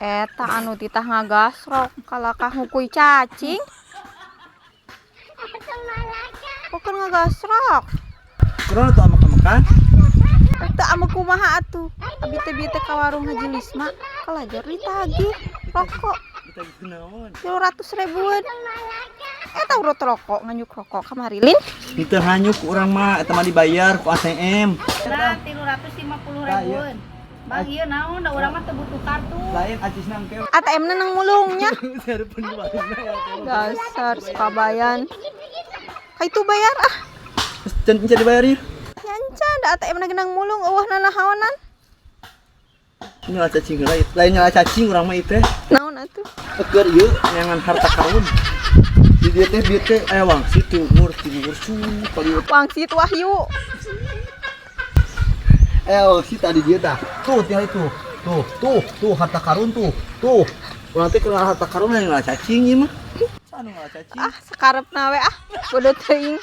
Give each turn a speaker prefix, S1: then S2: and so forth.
S1: Eta anu titah ngagasrok kalakah ngukuy cacing. Bukan ngagasrok.
S2: Kurang tuh amek-amekan.
S1: Teu amek kumaha atuh. Abi teh bieu teh ka warung Haji Lisma, kalajor ditagih rokok
S2: Ditagih kunaon?
S1: 300 ribuan. Eta urut rokok, nganyuk rokok kamari, Lin.
S2: Henteu hanyuk ku urang mah, eta mah dibayar ku ATM.
S3: Nah, 350 ribuan. Bang, iya naon, da urang mah teu butuh kartu.
S2: Lain acisna engke.
S1: ATM na nang mulungnya.
S2: Sareupun dibayarna ya.
S1: Dasar sukabayan. Ka itu bayar ah.
S2: Terus can can dibayar ieu.
S1: Ya encan da ATM na nang mulung euweuh nanahaonan.
S2: Nyala cacing heula ieu. Lain nyala cacing urang mah ieu teh.
S1: Naon atuh?
S2: Keur ieu neangan harta karun. Di dieu teh bieu teh aya wangsit ti umur su kali.
S1: Wangsit Wahyu.
S2: Aya wangsit tadi dieu tah. Tuh tinggal itu. Tuh, tuh, tuh harta karun tuh. Tuh. Urang teh keur harta karun lain nyala cacing ieu mah. Anu nyala cacing.
S1: Ah, sakarepna we ah. Bodoh teuing.